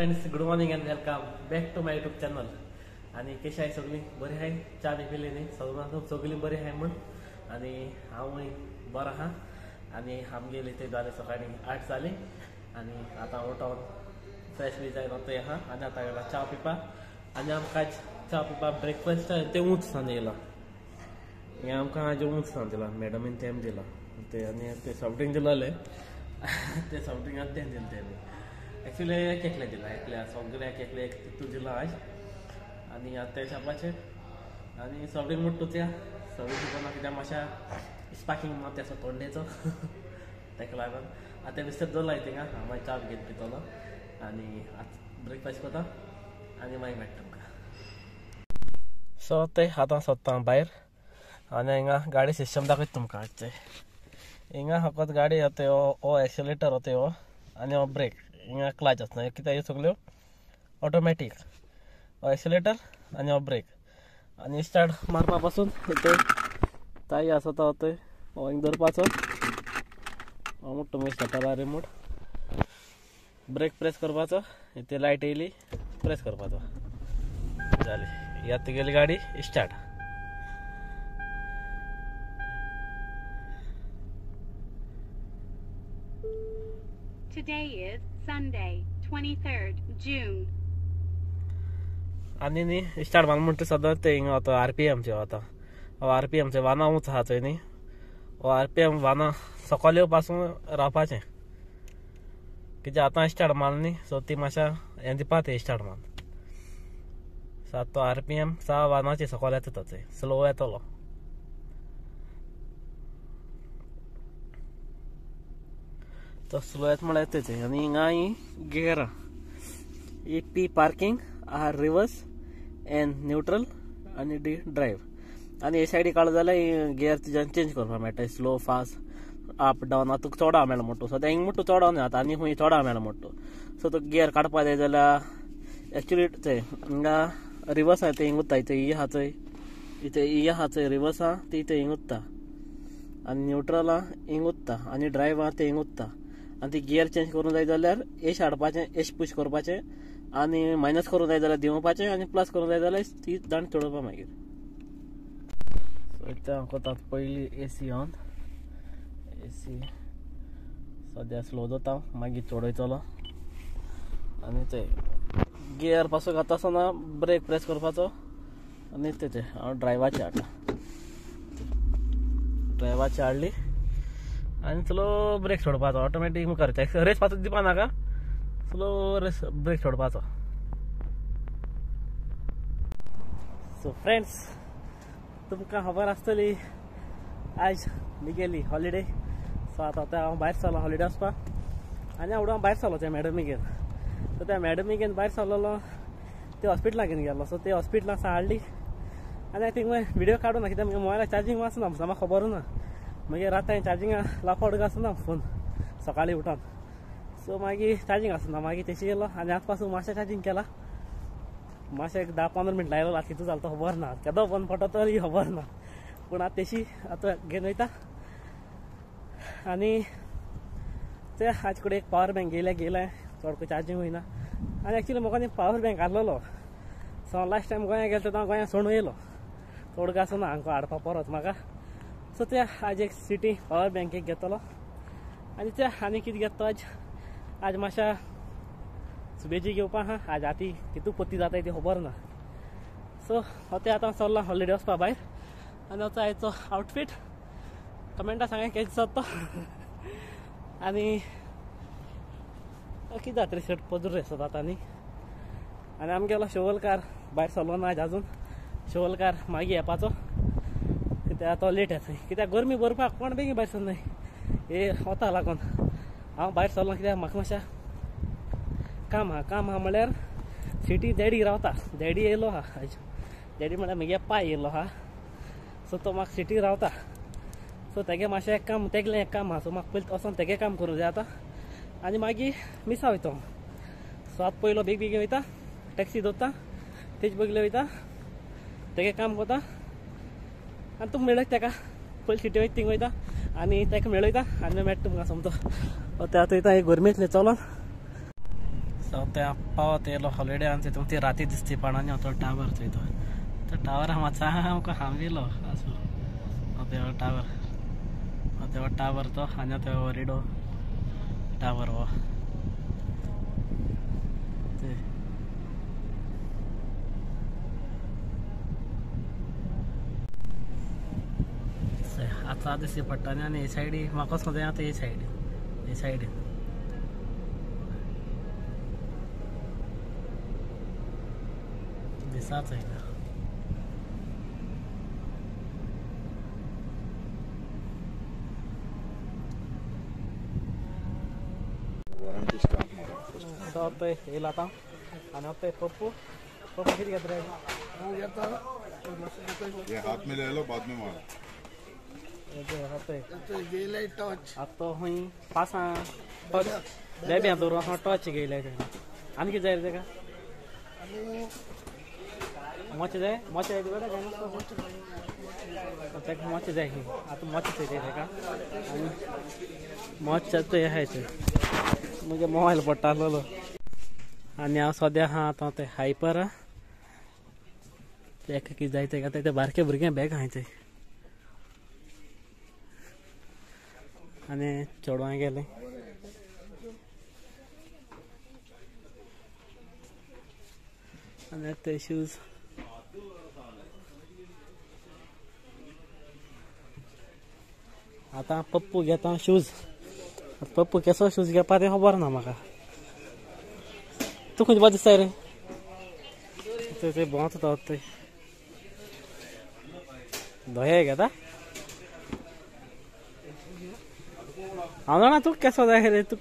Friends, good morning and welcome back to my YouTube channel. आनी कशी आहाय सगळीं बरी आहाय? च्या बी पिली न्ही? सगळीं सगळीं बरी आहाय म्हूण आनी हांवूय बरो आहा. आनी आमगेली ते जाले सकाळीं 8 जाली आनी आतां उठोन फ्रेश बी जायन वता आहा. आनी आतां गेला च्या पिवपाक. आनी आमकां च्या पिवपाक ब्रेकफास्ट तें ऊंच सांग येयला. हें आमकां आज ऊंच सांग दिला मॅडमीन, तेम दिला ते आनी ते सॉफ्ट ड्रिंक दिलोले ते सॉफ्ट ड्रिंक आनी तें दिलें तेमी एक्चुली एक एकलें दिलां, एकल्या सगळ्याक एकलें एक तितू दिलां आज. आनी आतां तें छापाचें आनी सॉफ्ट ड्रिंक मुट्टू त्या सॉफ्ट ड्रिंक पिवपाक कित्याक मातशा स्पार्किंग मात तेचो तोंडेचो ताका लागून आतां तें बिस्कीट दवरलां थिंगा. हांव मागीर च्या घेवन पितलो आनी आतां ब्रेकफास्ट करता आनी मागीर मेळटा तुमकां. सो ते आतां सोदता भायर आनी हिंगा गाडी सिस्टम दाखयता तुमकां आजचें. हिंगा फकत गाडी आतां हो एक्सिलेटर होता हो आनी हो ब्रेक, हिंगा क्लच आसना कित्याक ह्यो सगळ्यो ऑटोमॅटीक. हो एक्सिलेटर आनी हो ब्रेक आनी स्टार्ट मारपा पासून ते ताई आसा तो थंय हो हिंगा धरपाचो हो मोठो मागीर स्टार्टरा रिमोट ब्रेक प्रेस करपाचो, ते लायट येयली प्रेस करपाचो, जाली ही आतां तुगेली गाडी start. Today is Sunday, 23rd June. आनी न्ही स्टार्ट मारलो म्हणटा सदांच ते हिंगा वता आर पी एमचे वता. आर पी एमचे वाना ऊंच आहा चोय न्ही, हो आर पी एम वाना सकयल येवपासून रावपाचें कित्याक आतां स्टार्ट मारलो न्ही सो ती मातशा हें दिवपा ते स्टार्ट मार. सो आतां तो आर पी एम सा वानाचे सकयल येता तो थंय स्लो येतलो. तो स्लो येता म्हळ्यार येता. आनी हिंगा ही गियरां, ही P parking, R reverse, N neutral आनी डी ड्रायव्ह. आनी हे सायडी काडलो जाल्यार गियर तुज्यान चेंज करपाक मेळटा, स्लो फास्ट अप डावन. आतां तुका चोडा मेळ्ळो मोटो, सो हिंगा मोटो चोडा न्ही आतां आनी खंय चोडा मेळ्ळो मोटो. सो तुका गियर काडपा जाय जाल्यार एक्चुली थंय हिंगा रिवर्स आहा तें हिंगा उत्ता, इथं ही आहा चोय, इथं ही आहा चोय रिवर्स आहा ती थंय हिंगा उत्ता आनी न्यूट्रल आहा हिंगा उत्ता आनी ड्रायव्ह आहा तें हिंगा उत्ता. आनी ती गियर चेंज करूंक जाय जाल्यार एश हाडपाचें, एश पूश करपाचें आनी मायनस करूंक जाय जाल्यार देंवपाचें आनी प्लस करूंक जाय जाल्यार ती दांड चडोवपा मागीर. सो इतलें हांव करता पयलीं ए सी ऑन, ए सी सद्या स्लो जाता मागीर चडयतलो. आनी ते गियर पासून घाता आसतना ब्रेक प्रेस करपाचो आनी तें हांव ड्रायव्हाचें हाडटा, ड्रायव्हाचें हाडली आनी स्लो ब्रेक सोडपाचो ऑटोमॅटीक मुखार रेस पासून दिवपा नाका, स्लो रेस ब्रेक सोडपाचो. सो फ्रेंड्स, तुमकां खबर आसतली आयज म्हगेली हॉलिडे. सो आतां आतां हांव भायर सरलो हॉलिडे वचपाक आनी हांव भायर सरलो त्या मॅडमीगेर. सो त्या मॅडमीगेर भायर सरलेलो ते हॉस्पिटलाक घेवन गेलो. सो ते हॉस्पिटलाक सा हाडली आनी हांवें थिंगा व्हिडियो काडूं ना कित्याक म्हगे मोबायलाक चार्जींग आसना, म्हाका खबर ना. मागीर रात चार्जिंग लावपा आसना फोन सकाळीं उठोन, सो मागीर चार्जींग आसना, मागीर तेशी गेलो आनी आतां पासून मातशें चार्जींग केलां, मातशें एक 10-15 मिनट लायलो. आतां कितू जालो तो खबर ना, केदो बंद पडटा तरी खबर ना, पूण आतां तेशी आतां घेवन वयता. आनी ते आज कडेन एक पावर बँक घेयल्या घेयल्या चड चार्जींग वयना. आनी एक्चुली म्हाका न्ही पावर बँक आहलोलो, सो हांव लास्ट टायम गोंया गेलो तेन्ना हांव गोंया सोडून येयलो, चड आसना हांकां हाडपा परत म्हाका. सो ते आज एक सिटी पावर बँक एक घेतलो. आनी ते आनी कितें घेता आज, आज मातशा सुबेजी घेवपा आहा. आज आती कितू पोती जाता ती खबर ना. सो ते आतां चल्ला हॉलिडे वचपा भायर. आनी आतां आयचो आवटफीट कमेंटा सांगा केश दिसता तो. आनी कितें जाता रे शर्ट पदूर रे आतां न्ही. आनी आमगेलो शोवलकार भायर सरलो ना आज आजून, शोवलकार मागीर येवपाचो कित्याक तो लेट येता, कित्याक गरमी भरपाक कोण बेगीन भायर सरनाय हे वता लागून. हांव भायर सरलो कित्याक म्हाका मातशें काम आहा, काम आहा म्हळ्यार सिटी डॅडी रावता, डॅडी येयलो आहा आयज, डॅडी म्हळ्यार म्हगे पाय येयलो आहा. सो तो म्हाका सिटी रावता, सो तेगे मातशें एक काम तेगलें एक काम आहा, सो म्हाका पयलीं वचोन तेगे काम करूंक जाय आतां आनी मागीर मिसा वयता हांव. सो आतां पयलो बेग बेगीन वयता, टॅक्सी दवरता, तेज बगले वयता, तेगे काम करता आनी तुमकां मेळयता तेका. पयलीं सिटी वयता थिंग वयता आनी तेका मेळयता आनी मेळटा तुमकां सोमतो. आतां वयता गरमेंतलें चलोन. सो ते पावत येयलो हॉलिडे आनी तितून ती राती दिसती पडना तो टावर थंय तो तो टावर हांगा सामको हांबिलो आसूं ते टावर ते टावर तो आनी तो रिडो टावर हो आतां दिसती पडटा आनी हे सायडी म्हाका सद्या आतां हे सायडीन हे सायडीन दिसाच येयला. सो पळय येयला आतां आनी पळय पप्पू पप्पू कितें घेता रे? ये हाथ में ले लो बाद में मारो. आतां खंय पासां टॉर्च बेब्यां दवरून टॉर्च घेयले. आनी कितें जाय रे तेका? मोचे जाय? मोचे जाय तुका काय नासता तेका? मोचे जाय आतां मोचे चोयता तेका. आनी मोच तें आहाय थंय म्हगे मोबायल पडटा आसलेलो. आनी हांव सद्या आहा आतां तें हायपर तेका कितें जाय तेका तें बारके भुरगें बॅग आहाय थंय. आनी चेडवां गेलें. आनी ते शूज आतां पप्पू घेता शूज. पप्पू केसो शूज घेवपा तें खबर ना म्हाका. तूं खंयचे बरें दिसता रे? थंय भोंवता तो थंय धोये घेता. हांव जाणा तूं केसो जाय रे. तूं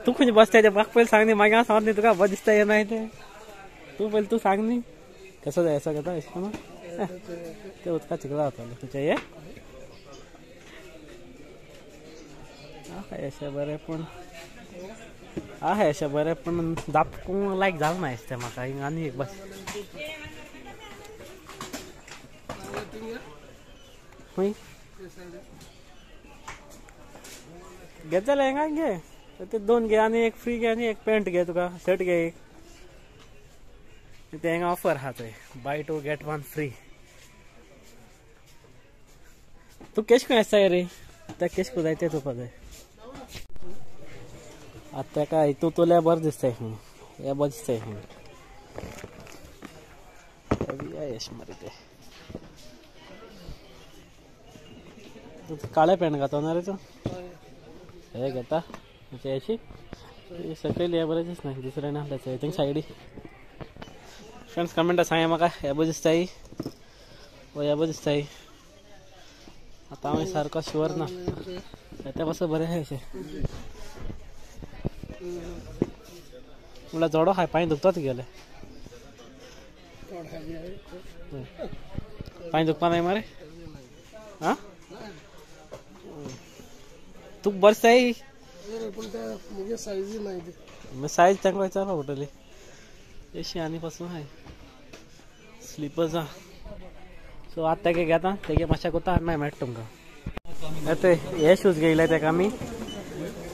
तूं खंयचे बसता तें म्हाका पयलीं सांग न्ही, मागीर हांव सांगत न्ही तुका बरें दिसता येना तें. तूं पयलीं तूं सांग न्ही कसो जाय असो घेता अशें करून तें उदका चिखला जातालें तुजें हें. आहा अशें बरें पूण आहा अशें बरें पूण दापकूंक लायक जालें ना दिसता म्हाका. हिंगा आनी एक बस खंय घेत जाल्यार हिंगा घे. ते दोन घे आनी एक फ्री घे आनी एक पॅन्ट घे तुका शर्ट घे एक. ते हिंगा ऑफर आहा थंय बाय 2 गेट 1 फ्री. तूं केश खंय आसता रे? ते केश जाय ते तुका जाय. आतां तेका हितून तुल्या बरें दिसता खंय हें बरें दिसता खंय येश मरे ते. तूं काळे पॅन्ट घातो ना रे तूं? हे घेता अशी सकयल हे बरें दिसना दुसरें ना थिंग सायडी. फ्रेंड्स कमेंटा सांगा म्हाका हे बरें दिसता वो हे बरें दिसता. आतां हांव सारको शुअर ना ते पासून बरें आहा अशें म्हणल्यार जोडो खाय पांय दुखतात गेले. पांय दुखपा नाय मरे? आं तुका बरें दिसताय? सायज तांकां विचारपा पडटली. अशी आनी पासून आहाय स्लिपर्स आहा. सो आतां तेगे घेता तेगे मातशें कोता आनी मागीर मेळटा तुमकां. ते हे शूज घेयले तेका आमी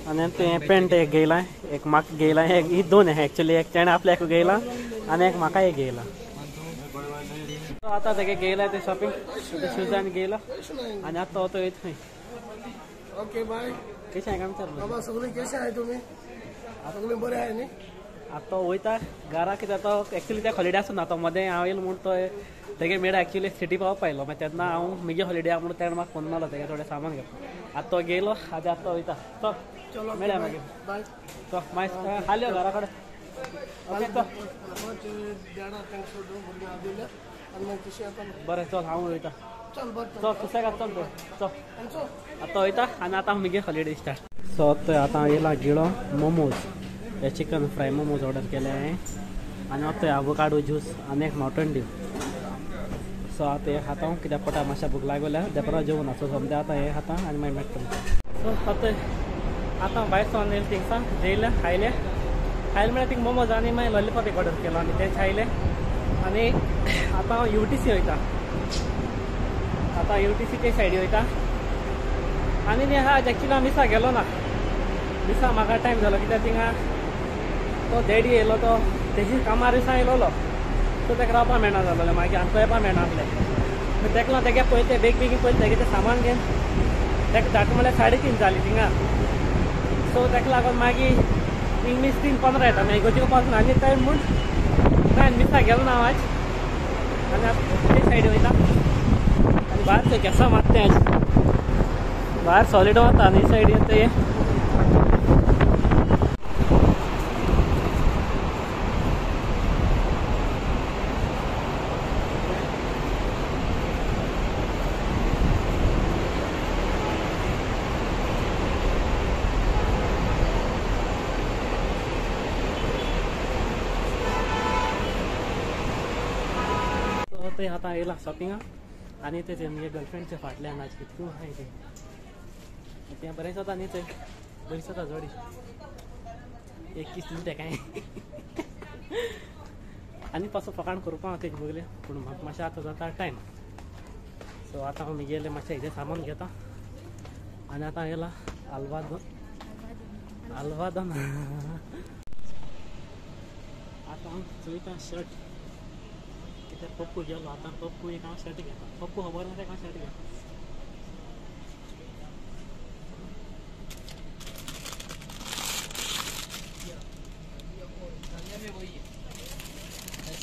आनी तें पॅन्ट एक घेयलां एक म्हाका घेयलां एक ही दोन आहा एक्चुली. एक तेणें आपल्याक घेयलां आनी एक म्हाका एक घेयलां. आतां तेगे घेयलां तें शॉपिंग शूज आनी घेयला आनी आतां तो वयता खंय. ओके बाय. कशें हांगा विचारलें बाबा सगळीं कशें आहाय तुमी? सगळीं बरें आहाय न्ही? आतां वयता घरा कित्याक तो एक्चुली त्या हॉलिडे आसूं ना तो मदें हांव येयलो म्हूण तो तेगे मेड एक्चुली सिटी पावपा आयलो. मागीर तेन्ना हांव म्हगे हॉलिडे आहा म्हणून तेणें म्हाका फोन मारलो तेगे थोडें सामान घेवपाक. आतां तो गेलो आतां आतां वयता. चल मेळया मागीर. चल मागीर हाल यो घरा कडेन. ओके चल बरें चल हांव वयता. चल चल सुसेगाद चल तूं चल. आतां वयता आनी आतां म्हगे हॉलिडे स्टार्ट. सो आतां येयला गिळो मोमोज हे चिकन फ्राय मोमोज ऑर्डर केले हांवें आनी आतां आवोकाडो ज्यूस आनी एक मावटन ड्यू. सो आतां हें खाता हांव कित्याक पोटा मातशें भूक लागल्या देपरा जेवण आसा. सो समजा आतां हें खाता आनी मागीर मेळटा तुमकां. सो आतां आतां भायर सरोन येयलें थिंगसान जेयलें खायलें खायलें म्हळ्यार थिंग मोमोज आनी मागीर लॉलीपॉप एक ऑर्डर केलो आनी तें खायलें. आनी आतां हांव UTC वयता. आतां UTC ते सायडी वयता. आनी न्ही आज एक्चुली हांव मिसा गेलो ना. मिसा म्हाका टायम जालो कित्याक थिंगा तो डॅडी येयलो तो तेजी कामार दिसा येयलोलो सो तेका रावपा मेळना जालोलें मागीर आमकां येवपा मेळना आहलें तेका लागून तेगे पयलीं ते बेग बेगीन पयलीं तेगे तें सामान घेवन तेका धाट म्हणल्यार 3:30 जाली थिंगा. सो तेका लागून मागीर इंग्लीश 3:15 येता मागीर इगोर्जेक पासून आनी टायम म्हूण काय मिसा गेलो ना हांव आज. आनी आतां ते सायडी वयता आनी भायर थंय केंसां मारता तें आज भायर सॉलीड वता आनी सायडी येता हे. ते आतां येयला शॉपिंगा आनी ते म्हगे गर्लफ्रेंडच्या फाटल्यान आज कितकू आहाय तें तें बरें जाता न्ही थंय बरी जाता जोडी एक किस दिता तेकाय आनी पासो फकाण करपा हांव तेजे बगले पूण म्हाका मातशें आतां जाता टायम. सो आतां हांव म्हगेलें मातशें हेजें सामान घेता आनी आतां येयला आल्वादोन आल्वादोन. आतां हांव चोयता शर्ट कित्याक पप्पू गेलो आतां पप्पू एक हांव शर्ट घेता पप्पू खबर ना तेका हांव शर्ट घेता.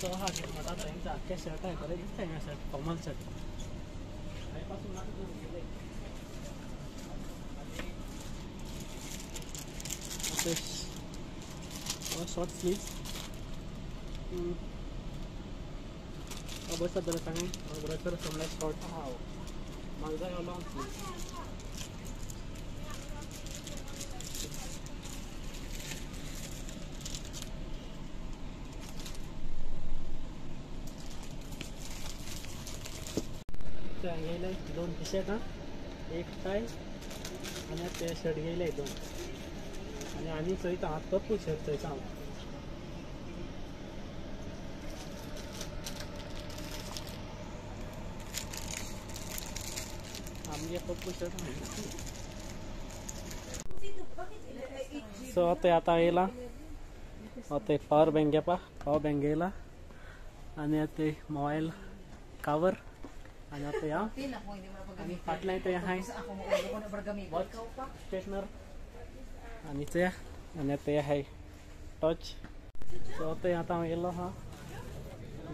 सो आहा म्हाका थंयच आख्खे शर्ट आहे बरें दिसता हिंगा शर्ट फॉर्मल शर्ट हांवें पासून नाका घेयलें. शॉर्ट स्लीव्स बस जाल्यार सांग बरोबर समजा शॉर्ट आहा म्हाका जाय लॉंग स्लीव. घेयले 2 टी शर्ट एक टाय आनी ते शर्ट घेयले 2 आनी आनी चोयता हांव पप्पू शर्ट चोयता हांव. आमगे पप्पू शर्ट. सो ते आतां येयला ते पावर बँक घेवपा पावर बँक घेयला आनी ते मोबायल कवर आनी आतां ह्या आनी फाटल्यान ते आहाय वॉच स्ट्रेटनर आनी ते आनी ते आहाय टॉर्च. सो ते आतां हांव येयलो आहा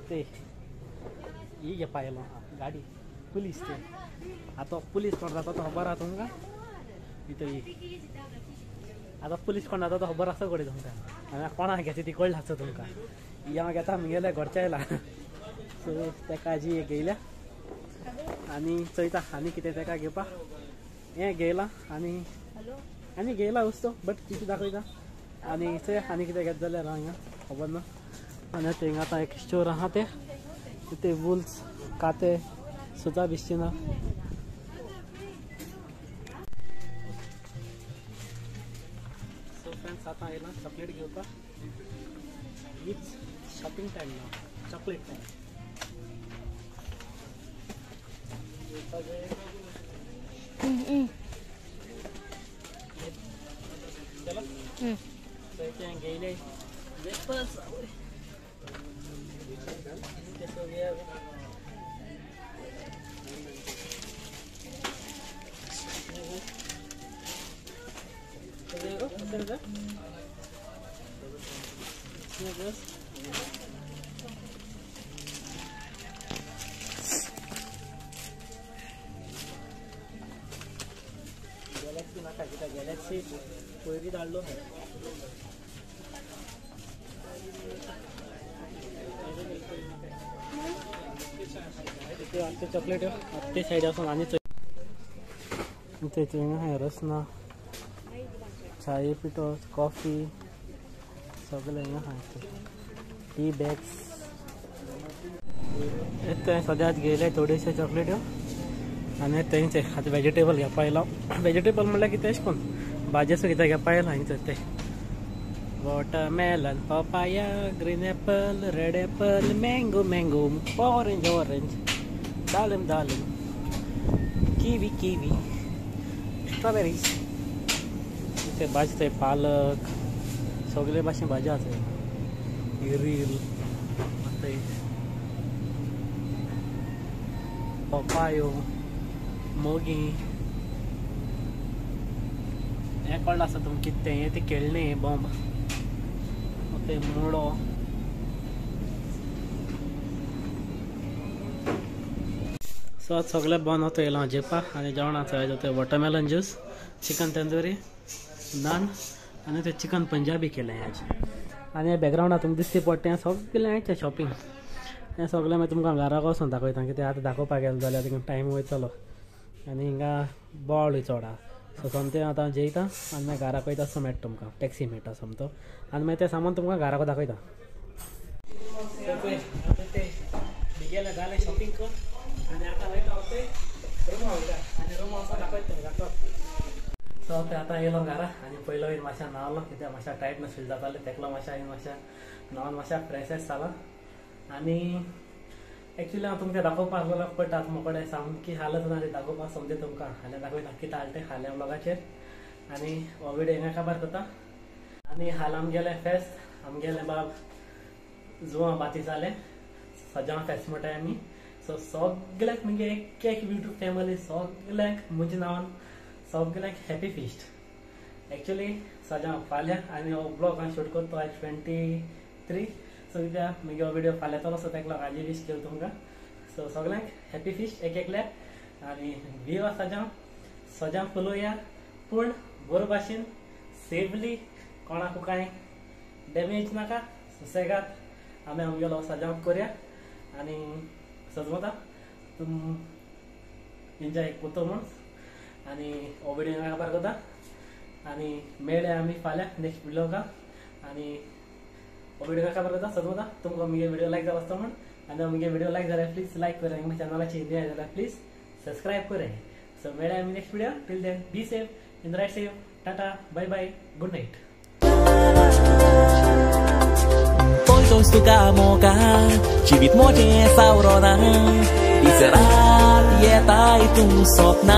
ते ही घेवपा येयलो आहा गाडी पुलीस ते आतां पुलीस कोण जाता तो खबर आहा तुमकां इथं ही आतां पुलीस कोण जाता तो खबर आसा कडेन तुमकां आनी कोणाक घेता ती कळ्ळी आसता तुमकां ही हांव घेता म्हगेल्या घरच्या येयला. सो तेका आजी एक घेयल्या आनी चोयता आनी कितें तेका घेवपा हें घेयलां आनी आनी घेयला वस्तू बट तितू दाखयता आनी चोया आनी कितें घेत जाल्यार हांगा खबर ना. आनी थंय आतां एक स्टोर आहा ते ते वुल्स काते सुद्दां दिसची ना. सो फ्रेंड्स आतां येयला चॉकलेट घेवपाक. It's shopping time ना चॉकलेट टायम. चलो घेयले वेपर्स गॅलेक्सी नाका कित्याक गॅलेक्सी पयलीं धाडलो आमचे चॉकलेट ते सायड वचून आनी थंय आहाय रसना चाये पिठो कॉफी सगळें हिंगा आहाय टी बॅग्स. ते सद्याक घेयले थोडेशे चॉकलेट्यो आनी थंयचे आतां वेजिटेबल घेवपा येयलो. वेजिटेबल म्हणल्यार कितें अशें करून भाजयो कितें घेवपा येयला हांगसर ते watermelon papaya green apple red apple mango mango orange orange दालिम दालिम kiwi kiwi strawberries. ते भाजी थंय पालक सगळे भाशेन भाजी आसा इरील मातय पपायो मोगी हें कळ्ळां आसा तुमकां कितें तें हें तें केळणें बॉम्ब ते मुळो सो आज सगळें बंद होता येयलो हांव जेवपाक आनी जेवणाचो आयज तें watermelon juice chicken tandoori naan आनी तें चिकन पंजाबी केलें आज. आनी हे बॅकग्रावंडार तुमकां दिसती पडटा हें सगळें आयचें शॉपिंग हें सगळें मागीर तुमकां घराक वचून दाखयता कित्याक आतां दाखोवपाक गेलें जाल्यार तिका टायम वयतलो आनी हिंगा बोवाळूय चड आहा. सो सोमतें आतां जेयता आनी मागीर घराक वयता असो मेळटा तुमकां टॅक्सी मेळटा सोमतो आनी मागीर तें सामान तुमकां घराक दाखयता. गेलें जालें शॉपिंग कर आनी आतां वयता हांव ते रुमा वयता आनी रुमा वचून दाखयता तुमकां. सो ते आतां येयलो घरा आनी पयलो येवन मातशें न्हांवलो कित्याक मातशें टायटनस फील जातालें तेकलो मातशें येवन मातशें न्हांवन मातशें फ्रेश जाला. आनी एक्चुली हांव तुमकां दाखोवपाक लागलो बट आतां म्हजे कडेन सामकी हालत ना ती दाखोवपाक समजे तुमकां हाल्यां दाखयता कितें हाडलें तें हाल्यां व्लॉगाचेर. आनी हो विडियो हिंगा काबार करता. आनी हाल आमगेलें फेस्त आमगेलें बाब जुवां बाती जालें सजां फेस्त म्हणटाय आमी. सो सगल्यांक मुगे एक एक यूट्यूब फॅमिली सगल्यांक म्हज्या नांवान सगल्यांक हॅपी फिस्ट. एक्चुली सजां फाल्यां आनी हो ब्लॉग हांव शूट करता आयज 23. सो कित्याक मुगे हो विडियो फाल्यां येतलो सो ताका लागून आजी वीश केलो तुमकां. सो सगल्यांक हॅपी फिस्ट एक एकल्याक आनी विवा सजां सजां फुलोया पूण बरे भाशेन सेफली कोणाकू कांय डॅमेज नाका सुसेगाद आमी आमगेलो सजां करया आनी सजमता तुम एन्जॉय करता म्हूण. आनी हो विडियो काबार करता आनी मेळ्ळे आमी फाल्यां नेक्स्ट व्लॉगाक. आनी हो विडियो काबार करता सजमता तुमकां मुगे विडियो लायक जालो आसता म्हूण. आनी मुगे विडियो लायक जाल्यार प्लीज लायक कराय म्हज्या चॅनलाचेर न्यू जाल्यार प्लीज सबस्क्रायब कराय. सो मेळ्ळे आमी next video. Till then be safe and ride safe. Tata bye bye good night. तुका मोगा जिवीत मोठें सावरोना दीस रात येताय तूं सपना.